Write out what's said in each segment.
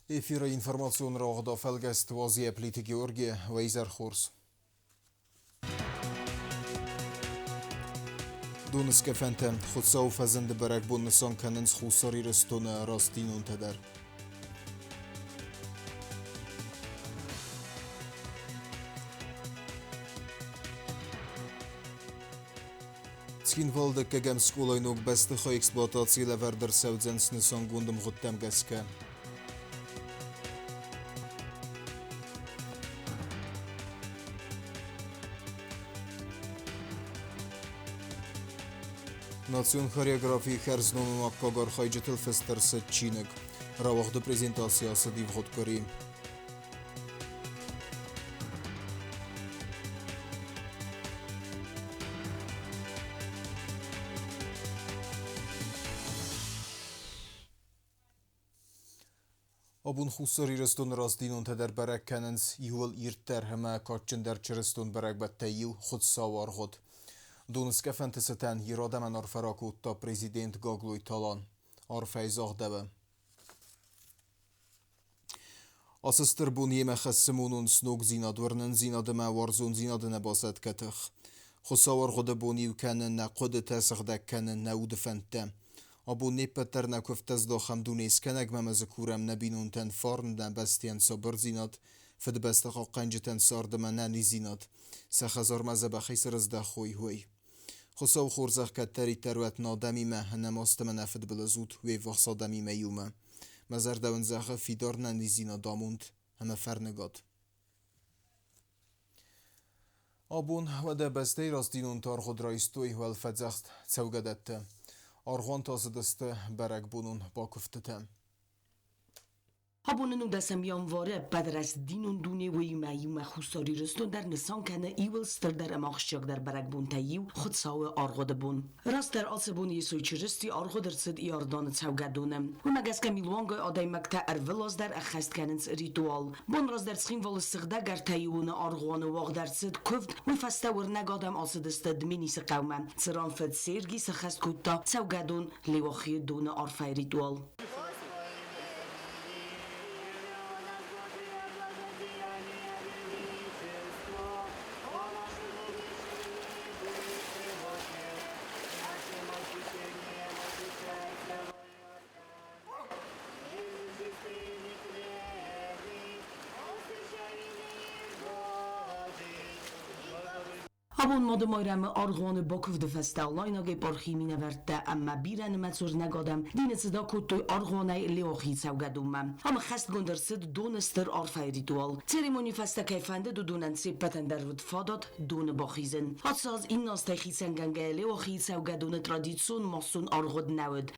Эфиры информацион рауагъд афӕлгӕст Уазийӕ Плиты Георги, уӕ изӕр хорз. Доныскъӕфӕнтӕ Хуыцауы фӕзынды бӕрӕгбон нысан кӕнынц Хуссар Ирыстоны рӕстдинонтӕ дӕр. Цхинвалы дыккӕгӕм скъолайы ног бӕстыхай эксплуатацийы лӕвӕрд ӕрцӕудзӕн снысангонд ӕмгъуыдтӕм гӕсгӕ. Национ хореографийы хӕрзномы аккаг архайджытыл фыст ӕрцыд чиныг. Рауагъды презентаци ацыд ивгъуыд къуыри. Абон Хуссар Ирыстоны рӕстдинонтӕ дӕр бӕрӕг кӕнынц иууыл ирддӕр ӕмӕ кадджындӕр чырыстон бӕрӕгбӕттӕй иу Хуыцауы аргъуыд. Доныскъӕфӕнты цытӕн ирадӕмӕн арфӕ ракодта президент Гаглойты Алан. Арфӕйы загъдӕуы. Ацы стыр бон йемӕ хӕссы монон сногдзинад, уырнындзинад ӕмӕ уарзондзинады нӕбасӕтгӕ тых. Хуыцау аргъуыды бон иу кӕны нӕ хъуыдытӕ, сыгъдӕг кӕны нӕ уды фӕндтӕ. Абон не ппӕт дӕр нӕ куывдтӕ здахӕм Дунескӕнӕгмӕ ӕмӕ дзы курӕм нӕ бинонтӕн фарн, нӕ бӕстӕйӕн сабырдзинад, Фыдыбӕстӕ хъахъхъӕнджытӕн цард ӕмӕ ӕнӕниздзинад, сӕ хӕдзармӕ дзӕбӕхӕй цы рыздӕхой, уый. Хуыцауы хорзӕх кӕддӕриддӕр уӕд нӕ адӕмимӕ, ӕнӕмаст ӕмӕ нӕфыдбылыз ут уе ввахс адӕмимӕ иумӕ. Мӕ зӕрдӕ уын зӕгъы фидар нӕниздзинад, амонд ӕмӕ фӕрныгад. Абон уӕдӕ бӕстӕйы рӕстдинонты аргъуыд райстой уӕлфӕдзӕхст цӕугӕдӕтты. Аргъуанты ацыдысты бӕрӕгбонон бакуывдтытӕ. Абоны нудӕсӕм январы ӕппӕт рӕстдинон дуне уыимӕ иумӕ Хуссар Ирыстон дӕр нысан кӕны иууыл стырдӕр ӕмӕ ахсджиагдӕр бӕрӕгбонтӕй иу Хуыцауы аргъуыды бон. Растдӕр ацы бон Йесо Чырысти аргъуыд ӕрцыд Иорданы цӕугӕдоны. Уымӕ гӕсгӕ милуангай адӕймӕгтӕ ӕрвылаз дӕр ӕххӕст кӕнынц ритуал. Бон раздӕр Цхинвалы сыгъдӕг ӕртӕиуоны аргъуаны уагъд ӕрцыд куывд, уый фӕстӕ уырнӕг адӕм ацыдысты Дменисы хъӕумӕ, цыран фыд Серги сӕххӕст кодта цӕугӕдон Леуахийы доны арфӕйы ритуал. Абон Мады-Майрӕмы аргъуаны бакуывды фӕстӕ алайнаг епархийы минӕвӕрттӕ ӕмӕ бирӕнымӕц уырнӕг адӕм дины цыд акодтой аргъуанӕй Леохийы цӕугӕдонмӕ. Ам ӕххӕстгонд ӕрцыд доны стыр арфӕйы ритуал. Церемонийы фӕстӕ кӕй фӕндыд, уыдонӕн се ппӕтӕн дӕр уыд фадат доны бахизын. Ацы аз иннӕ азтӕй хицӕнгӕнгӕйӕ Леохийы цӕугӕдоны традицион массон аргъуыд нӕ уыд.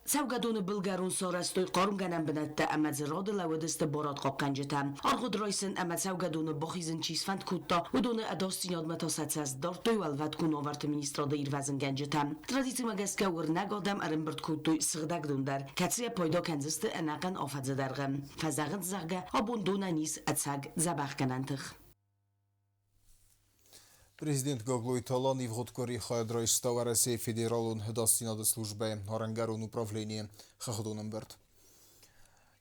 Цӕугӕдоны былгӕрон сарӕзтой хъармгӕнӕн бынӕттӕ ӕмӕ дзы рады лӕууыдысты барадхъахъхъӕнджытӕ. Аргъуыд райсын ӕмӕ цӕугӕдоны бахизын чи сфӕнд кодта, уыдоны ӕдасдзинадмӕ та сӕ цӕст дардтой Уӕлвӕткон уавӕрты министрады ирвӕзынгӕнджытӕ. Традицимӕ гӕсгӕ уырнӕг адӕм ӕрӕмбырд кодтой сыгъдӕг дон дӕр, кӕцыйӕ пайда кӕндзысты ӕнӕхъӕн афӕдзы дӕргъы. Фӕзӕгъынц, зӕгъгӕ, абон донӕн ис ӕцӕг дзӕбӕхгӕнӕн тых. Президент Гаглойты Алан ивгъуыд къуыри хайад райста Уӕрӕсейы Федералон ӕдасдзинады службӕйы арӕнгӕрон управленийы хыгъдон ӕмбырд.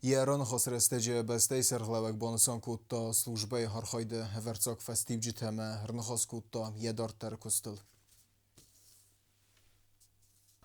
Йӕ раныхасы рӕстӕджы бӕстӕйы сӕргълӕууӕг банысан кодта службӕйы архайды ӕвӕрццаг фӕстиуджытӕ ӕмӕ ӕрныхас кодта йӕ дарддӕры куыстыл.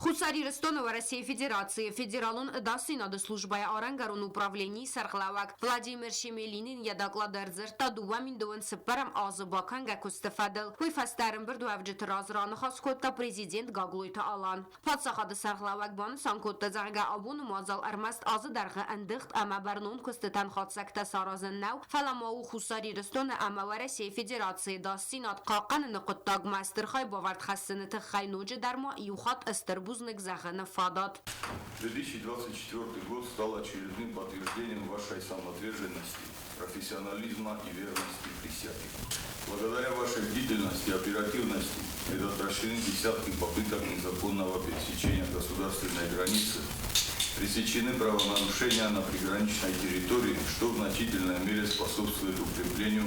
Хуссар Ирыстоны Уӕрӕсейы Федерацийы Федералон ӕдасдзинады службӕйы арӕнгӕрон управленийы сӕргълӕууӕг Владимир Шемелинин йӕ доклады ӕрдзырдта 2024 азы бакӕнгӕ куысты фӕдыл. Уый фӕстӕ ӕрӕмбырдуӕвджыты раз раныхас кодта президент Гаглойты Алан. Паддзахады сӕргълӕууӕг банысан кодта, зӕгъгӕ, абоны мадзал ӕрмӕст азы дӕргъы ӕндыгъд ӕмӕ бӕрнон куыстытӕн хатдзӕгтӕ саразын нӕу, фӕлӕ ма у Хуссар Ирыстоны ӕмӕ Уӕрӕсейы Федерацийы ӕдасдзинад хъахъхъӕныны хъуыддагмӕ стыр хайбавӕрд хӕссыны тыххӕй ноджыдӕр ма иу хатт стыр. бузныг зӕгъыны фадат. 2024 год стал очередным подтверждением вашей самоотверженности, профессионализма и верности присяге. Благодаря вашей бдительности и оперативности предотвращены десятки попыток незаконного пересечения государственной границы, пресечены правонарушения на приграничной территории, что в значительной мере способствует укреплению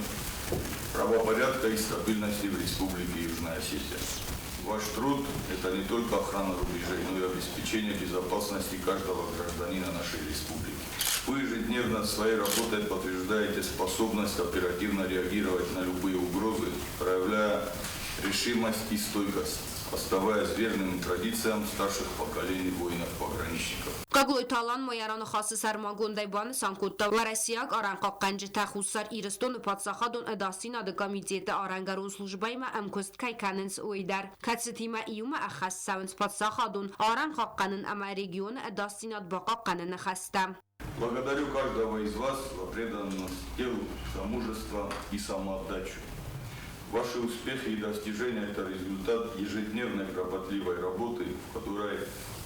правопорядка и стабильности в Республике Южная Осетия. Ваш труд – это не только охрана рубежей, но и обеспечение безопасности каждого гражданина нашей республики. Вы ежедневно своей работой подтверждаете способность оперативно реагировать на любые угрозы, проявляя решимость и стойкость, оставаясь верными традициям старших поколений воинов-пограничников. Гаглойты Алан ма йӕ раныхасы сӕрмагондӕй банысан кодта, уӕрӕсейаг арӕнхъахъхъӕнджытӕ Хуссар Ирыстоны паддзахадон ӕдасдзинады комитеты арӕнгӕрон службӕимӕ ӕмкуыст кӕй кӕнынц, уый дӕр, кӕцытимӕ иумӕ ӕххӕст цӕуынц паддзахадон арӕнхъахъхъӕнын ӕмӕ регионы ӕдасдзинад бахъахъхъӕныны хӕстӕ. Благодарю каждого из вас за преданность делу, за мужество и самоотдачу. Ваши успехи и достижения – это результат ежедневной кропотливой работы, в которой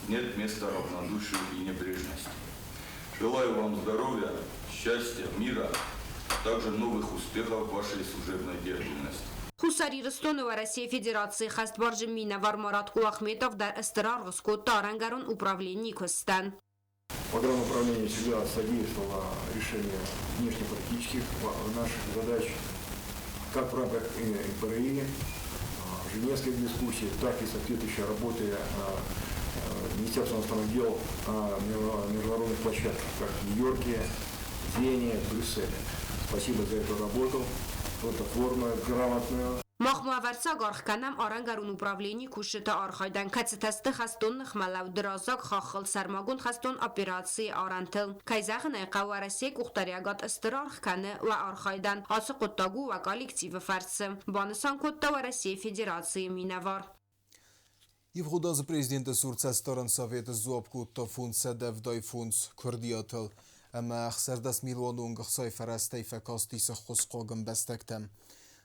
нет места равнодушию и небрежности. Желаю вам здоровья, счастья, мира, а также новых успехов в вашей служебной деятельности. Хуссар Ирыстоны Уӕрӕсейы Федерацийы хӕстбарджын минӕвар Марат Кулахметов дӕр стыр аргъ скодта арӕнгӕрон управленийы куыстӕн. Погрануправление всегда содействовало решению внешнеполитических наших задач, как в рамках МПРИ, Женевских дискуссий, так и соответствующей работы Министерства иностранных дел на международных площадках, как в Нью-Йорке, Вене, Брюсселе. Спасибо за эту работу, плодотворную, грамотную. Мах ма ӕвӕрццаг аргъ кӕнӕм арӕнгӕрон управленийы кусджыты архайдӕн, кӕцытӕ сты хӕстон ныхмӕлӕуды раззаг хаххыл сӕрмагонд хӕстон операцийы арӕнтыл. Кӕй зӕгъын ӕй хъӕуы, Уӕрӕсейы къухдариӕгад стыр аргъ кӕны уӕ архайдӕн, ацы хъуыддаг у уӕ коллективы фӕрцы, банысан кодта Уӕрӕсейы Федерацийы минӕвар. Ивгъуыд азы президенты цур цӕстдарӕн советы сдзуапп кодта 575 куырдиатыл ӕмӕ 16 милуаны онг ӕхцайы фӕрӕзтӕй фӕкастис ӕххуысхъуаг ӕмбӕстӕгтӕм.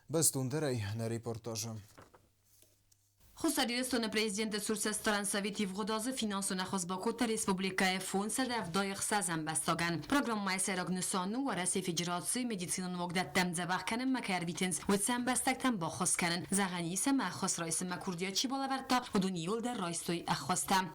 Бӕстондӕрӕй нӕ репортажы. Хуссар Ирыстоны президенты цур цӕстдарӕн совет ивгъуыд азы финансон ӕххуыс бакодта республикӕйы 576 ӕмбӕстагӕн. Программӕйы сӕйраг нысан у Уӕрӕсейы Федерацийы медицинон уагдӕттӕм дзӕбӕх кӕнынмӕ кӕй ӕрвитынц, уыцы ӕмбӕстӕгтӕн баххуыс кӕнын. Зӕгъӕн ис, ӕмӕ ӕххуыс райсынмӕ курдиат чи балӕвӕрдта, уыдон иууылдӕр райстой ӕххуыстӕ.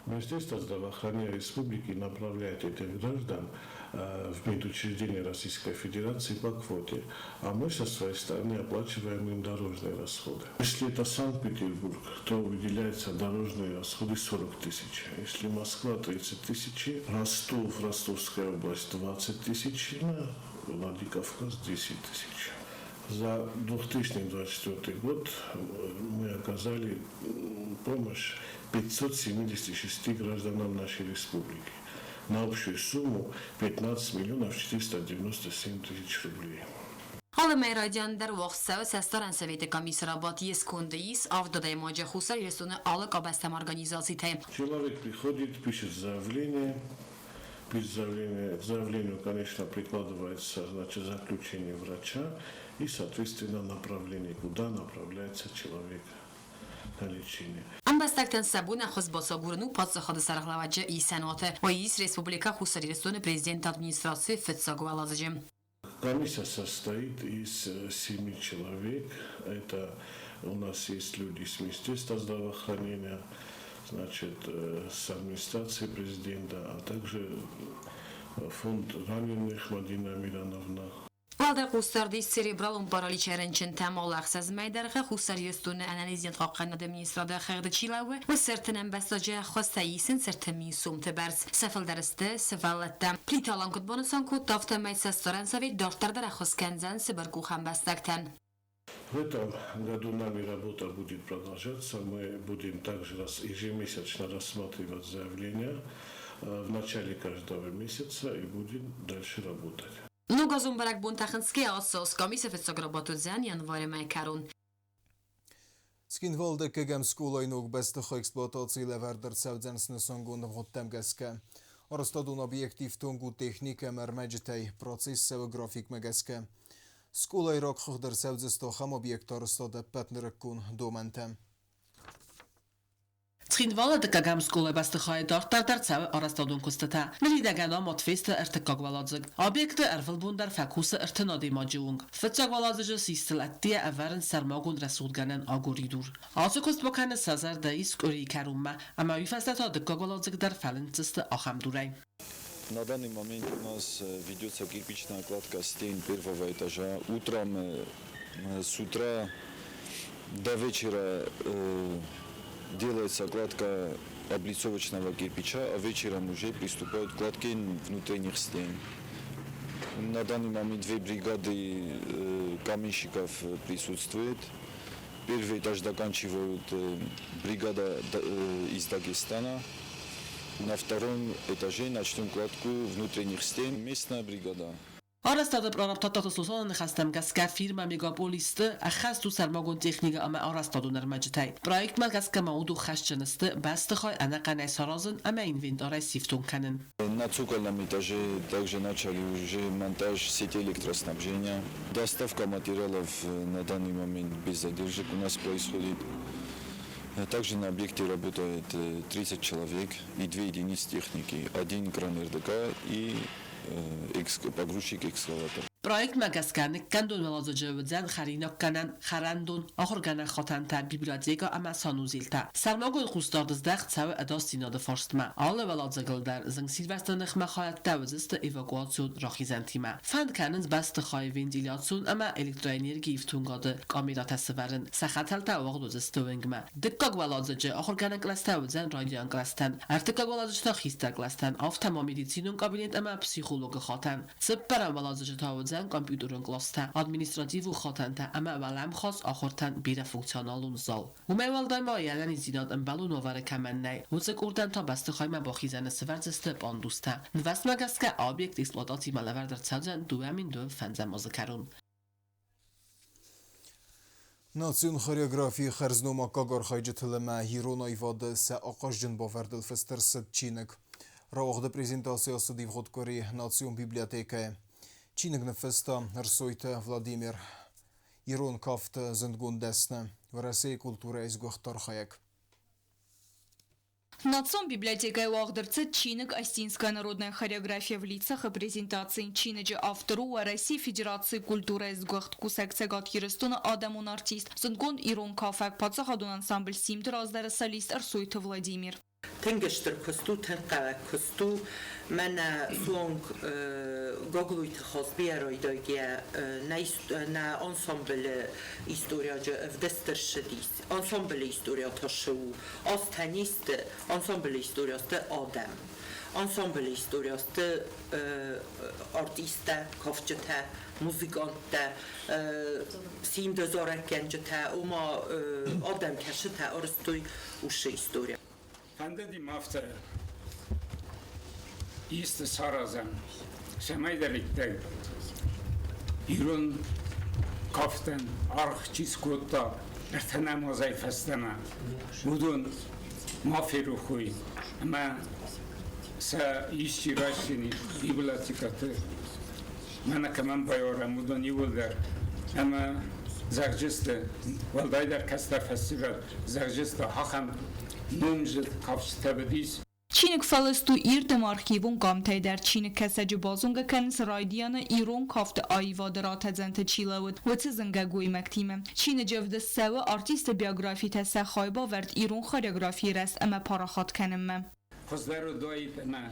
Министерство здравоохранения республики направляет этих граждан в медучреждения Российской Федерации по квоте, а мы со своей стороны оплачиваем им дорожные расходы. Если это Санкт-Петербург, то выделяются дорожные расходы 40 тысяч. Если Москва 30 тысяч, Ростов, Ростовская область 20 тысяч, Владикавказ 10 тысяч. За 2024 год мы оказали помощь 576 гражданам нашей республики на общую сумму 15 миллионов 497 тысяч рублей. Алы мӕй райдиан дӕр уагъд цӕуы Цӕстдарӕн советы комиссы рабадт, йе сконды ис авд адӕймаджы Хуссар Ирыстоны алы къабӕзтӕм организацитӕй. Человек приходит, пишет заявление, пишет заявление, к заявлению, конечно, прикладывается, значит, заключение врача и, соответственно, направление, куда направляется человек на лечение. Ӕмбӕстӕгтӕн сӕ бон ӕххуыс бацагурын у паддзахады сӕргълӕууӕджы исӕнуаты, уый ис Республикӕ Хуссар Ирыстоны Президенты администрацийы фыццаг уӕладзыджы. Комиссия состоит из семи человек. Это у нас есть люди с Министерства здравоохранения, значит, с администрации президента, а также фонд раненых Мадина Мирановна. Уӕлдай хъусдард ис церебралон параличӕй рынчынтӕм алы ӕхсӕз мӕйы дӕргъы Хуссар Ирыстоны ӕнӕниздзинад хъахъхъӕнынады министрады хыгъды чи лӕууы, уыцы ӕртын ӕмбӕстаджы ӕххуыстӕ исынц 30 000 сомты бӕрц. Сӕ фылдӕр сты сывӕллӕттӕ. Плиты Алан куыд банысан кодта, афтӕмӕй цӕстдарӕн совет дарддӕр дӕр ӕххуыс кӕндзӕн цыбыркъух ӕмбӕстӕгтӕн. В этом году нами работа будет продолжаться. Мы будем также ежемесячно рассматривать заявления в начале каждого месяца и будем дальше работать. Ногазон бӕрӕгбонтӕ хынцгӕйӕ ацы къамисы фыццаг рабадт уыдзӕн январы мӕйы кӕрон. Цхинвалы дыккӕгӕм скъолайы ног бӕстыхай эксплуатацийы лӕвӕрд ӕрцӕудзӕн снысангонд ӕмгъуыдтӕм гӕсгӕ. Арӕзтадон объект ифтонг у техникӕ ӕмӕ ӕрмӕджытӕй, процесс цӕуы графикмӕ гӕсгӕ. Скъолайы рагхыгъд ӕрцӕудзысты ахӕм объекты арӕзтад ӕппӕт нырыккон домӕнтӕм. Цхинвалы дыккӕгӕм скъолайы бӕстыхайы дарддӕр дӕр цӕуы арӕзтадон куыстытӕ. Ныридӕгӕн амад фесты ӕртыккаг уӕладзыг. Объекты ӕрвылбон дӕр фӕкусы 30 адӕймаджы онг. Фыццаг уӕладзыджы систыл ӕддейӕ ӕвӕрынц сӕрмагонд рӕсугъдгӕнӕн агуыридур. Ацы куыст бакӕны сӕ зӕрдӕ ис къуырийы кӕронмӕ, ӕмӕ уый фӕстӕ та дыккаг уӕладзыг дӕр фӕлынддзысты ахӕм дурӕй. На данный момент у нас ведется кирпичная кладка стен первого этажа. Утром, с утра до вечера делается кладка облицовочного кирпича, а вечером уже приступают к кладке внутренних стен. На данный момент две бригады каменщиков присутствуют. Первый этаж доканчивают бригада из Дагестана. На втором этаже начнем кладку внутренних стен. Местная бригада. Арӕзтады прораб Тадтаты Сосланы ныхӕстӕм гӕсгӕ фирмӕ Мегаполис-ты ӕххӕст у сӕрмагонд техникӕ ӕмӕ арӕзтадон ӕрмӕджытӕй. Проектмӕ гӕсгӕ ма уыдон хӕсджын сты бӕстыхай ӕнӕхъӕнӕй саразын ӕмӕ инвентарӕй сифтонг кӕнын. На цокольном этаже также начали уже монтаж сети электроснабжения. Доставка материалов на данный момент без задержек у нас происходит. Также на объекте работает 30 человек и 2 единицы техники. Один кран РДК и погрузчик-экскаватор. Проектмӕ гӕсгӕ ныккӕндон уӕладзыджы уыдзӕн хӕринаггӕнӕн, хӕрӕндон, ахуыргӕнӕн хатӕнтӕ, библиотекӕ ӕмӕ санузелтӕ. Сӕрмагонд хъусдард здӕхт цӕуы ӕдасдзинады фарстмӕ. Алы уӕладзыгыл дӕр зынгсирвӕзты ныхмӕ хайӕдтӕ уыдзысты эвакуацион рахизӕнтимӕ. Фӕнд кӕнынц бӕстыхайы вентиляцион ӕмӕ электроэнергийы ифтонгады камерӕтӕ сӕвӕрын. Сӕ хӕтӕлтӕ уагъд уыдзысты уынгмӕ. Дыккаг уӕладзыджы ахуыргӕнӕн кълӕстӕ уыдзӕн райдиан кълӕстӕн, ӕртыккаг уӕладзыджы та хистӕр кълӕстӕн, афтӕ ма медицинон кабинет ӕмӕ психологы хатӕн. Цыппӕрӕм уӕладзыджы та уыдзӕн компьютерон къластӕ, административон хатӕнтӕ ӕмӕ уӕлӕмхас ахуыртӕн бирӕфункционалон зал. Уымӕй уӕлдай ма йе нӕниздзинад ӕмбӕлон уавӕры кӕмӕн нӕй, уыцы къордӕн та бӕстыхаймӕ бахизӕны сӕвӕрдзысты пандустӕ. Нывӕзтмӕ гӕсгӕ объект эксплуатацимӕ лӕвӕрд ӕрцӕудзӕн 2025 азы кӕрон. Национ хореографийы хӕрзном аккаг архайджытыл ӕмӕ ирон аивады сӕ ахъазджын бавӕрдыл фыст ӕрцыд чиныг. Рауагъды презентаци ацыд ивгъуыд къуыри национ библиотекӕйы. Чиныг ныффыста Ӕрсойты Владимир. Ирон кафты зындгонд дӕсны, Уӕрӕсейы культурӕйы сгуыхт архайӕг. Национ библиотекӕйы уагъд ӕрцыд чиныг «Осетинская народная хореография в лицах» -ы презентаци. Чиныджы автор у Уӕрӕсейы Федерацийы культурӕйы сгуыхт кусӕг Цӕгат Ирыстоны адӕмон артист, зындгонд ирон кафӕг, паддзахадон ансамбль «Симд» раздӕры солист Ӕрсойты Владимир. Тынг стыр куыст у, тынг хъӕуӕг куыст у. Мӕнӕ суанг Гаглойты Хазби райдайгӕ нӕ ансамблы историаджы ӕвдыст ӕрцыдис. Ансамблы история та цы у? Азтӕ не сты, ансамблы история сты адӕм. Ансамблы история сты артисттӕ, кафджытӕ, музыканттӕ, симды зарӕггӕнджытӕ, ома адӕм кӕсытӕ арӕзтой уыцы история. Фӕндыди мӕ афтӕ исты саразӕм, цӕмӕйдӕриддӕр ирон кафтӕн аргъ чи скодта ӕртынӕм азӕй фӕстӕмӕ, уыдон ма ферох уой ӕмӕ сӕ исчи райсдзӕни библиотекӕты, мӕнӕ кӕмӕн байуарӕм, уыдон иууылдӕр ӕмӕ зӕгъджысты, уӕлдайдӕр кӕстӕр фӕсивӕд зӕгъджысты, ахӕм номдзыд кафджытӕ уыдис. Чиныг фӕлыст у ирд ӕмӕ архивон къамтӕй дӕр. Чиныгкӕсӕджы базонгӕ кӕнынц райдианы ирон кафты аивады ратӕдзӕнты чи лӕууыд, уыцы зынгӕ гоймӕгтимӕ. Чиныджы ӕвдыст цӕуы артисты биографитӕ, сӕ хайбавӕрд ирон хореографийы рӕзт ӕмӕ парахат кӕнынмӕ. Хуыздӕр уыдаид ӕмӕ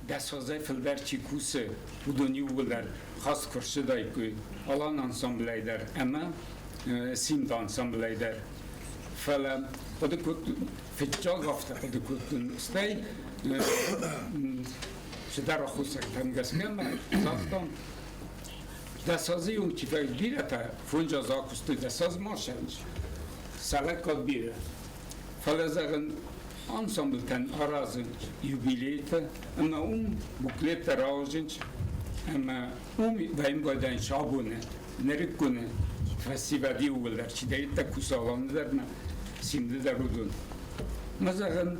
10 азӕй фылдӕр чи кусы, уыдон иууылдӕр хаст куы рцыдаиккой Алан ансамблӕй дӕр ӕмӕ Симд ансамблӕй дӕр. Фӕлӕ хъуыды кодтон, фыццаг афтӕ хъуыды кодтон, стӕй цыдӕр аххосӕгтӕм гӕсгӕ мӕ загътам, 10 азы онг чи фӕ бирӕтӕ фондз азы акуыстой, 10 аз ма сӕлӕггаг бирӕ. Фӕлӕ, зӕгъын, ансамблтӕн аразынц юбилейтӕ ӕмӕ уым буклеттӕ рауадзынц ӕмӕ уым вӕййын абоны нырыкконы фӕсивӕд иууылдӕр, чидӕриддӕр кусы Аланы дӕр ӕмӕ Симды дӕр уыдон. Мӕ зӕгъын,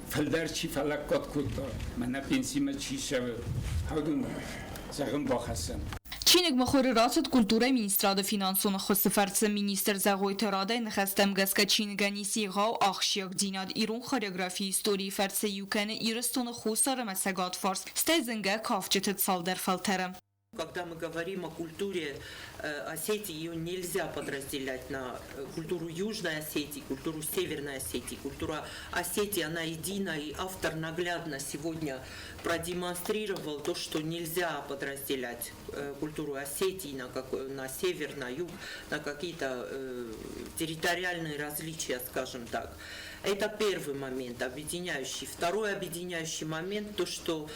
фылдӕр чи фӕлӕггад кодта, мӕнӕ пенсимӕ чи цӕуы, уыдон, зӕгъын, бахӕссӕм. Чиныг мыхуыры рацыд культурӕйы министрады финансон ӕххуысы фӕрцы. Министр Зӕгъойты Радайы ныхӕстӕм гӕсгӕ чиныгӕн ис егъау ахсджиагдзинад ирон хореографийы историйы фӕрцы иу кӕны Ирыстоны хуссар ӕмӕ цӕгат фарс, стӕй зынгӕ кафджыты цалдӕр фӕлтӕры. Когда мы говорим о культуре Осетии, ее нельзя подразделять на культуру Южной Осетии, культуру Северной Осетии. Культура Осетии, она едина, и автор наглядно сегодня продемонстрировал то, что нельзя подразделять культуру Осетии на север, на юг, на какие-то территориальные различия, скажем так. Это первый момент, объединяющий. Второй объединяющий момент, то, что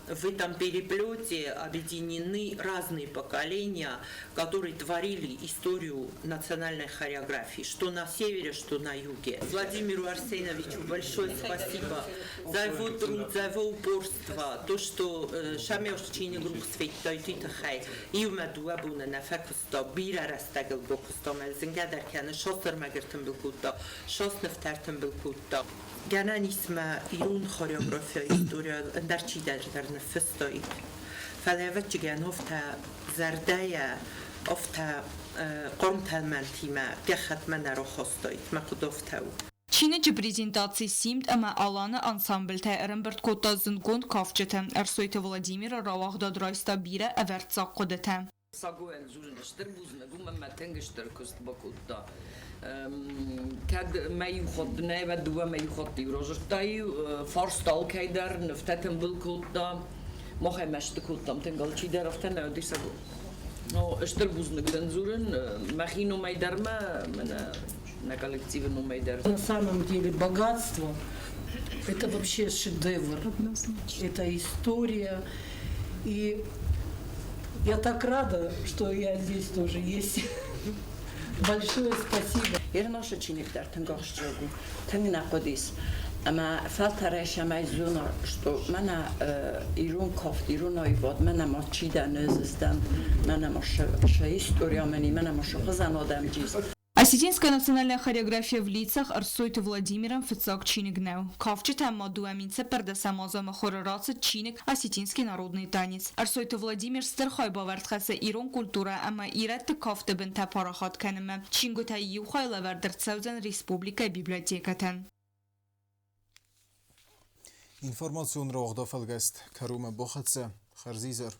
в этом переплете объединены разные поколения, которые творили историю национальной хореографии, что на севере, что на юге. Владимиру Арсеновичу большое спасибо за его труд, за его упорство, то, что Шамел чиныг рухс федтай тыххӕй иумӕ дыууӕ боны нӕ фӕкуыста, бирӕ рӕстӕгыл бакуыста ӕмӕ зынгӕ дӕр кӕны, сас ӕрмӕг ӕртымбыл кодта, сас нывтӕ ӕртымбыл кодта. Гӕнӕн ис мӕ ирон хореографийы историйыл ӕндӕр чидӕр дӕр ныффыстаид. Фӕлӕ ӕвӕццӕгӕн афтӕ зӕрдӕйӕ, афтӕ хъарм тӕлмӕнтимӕ гӕххӕтмӕ нӕ рахастаид, мӕ хъуыды афтӕ у. Чиныджы презентаци Симд ӕмӕ Аланы ансамбльтӕ ӕрӕмбырд кодта зындгонд кафджыты. Ӕрсойты Владимиры рауагъдад райста бирӕ ӕвӕрццаг хъуыдытӕ. Сагойӕн дзурын стыр бузныг, уымӕн мӕ тынг стыр куыст бакодта. Кӕд мӕ иу хатт нӕ, ӕвӕд дыууӕ мӕ иу хатт иу разырдта-иу, фарста алкӕй дӕр, нывтӕ тымбыл кодта. Мах ӕй мӕсты кодтам тынг, алчидӕр афтӕ нӕ уыди Саго. Стыр бузныг дын дзурын, мӕхи номӕй дӕр мӕ мӕнӕ на коллективы номӕй дӕр. На самом деле богатство – это вообще шедевр. Это история. И я так рада, что я здесь тоже есть. Большое спасибо. Ирносы чиныг дӕр тынг ахсджиаг у, тынг нӕ хъуыдис. Ӕмӕ фӕлтӕрӕй сӕмӕй зона, что мӕнӕ ирон кафт, ирон аивад, мӕнӕ ма чи дӕн ӕз ыздӕн, мӕнӕ ма сӕ история мӕни, мӕнӕ ма сӕ хуызӕн адӕм джиз. Осетинская национальная хореография в лицах Ӕрсойты Владимирӕн фыццаг чиныг нӕу. Кафджытӕм ма 2014 азы мыхуыры рацыд чиныг «Осетинский народный танец». Ӕрсойты Владимир стыр хайбавӕрд хӕссы ирон культурӕ ӕмӕ ирӕтты кафты бынтӕ парахат кӕнынмӕ. Чингуытӕй иу хай лӕвӕрд ӕрцӕудзӕн республикӕйы библиотекӕтӕн. Информацион рауагъд афӕлгӕст кӕронмӕ бахӕццӕ. Хӕрзизӕр.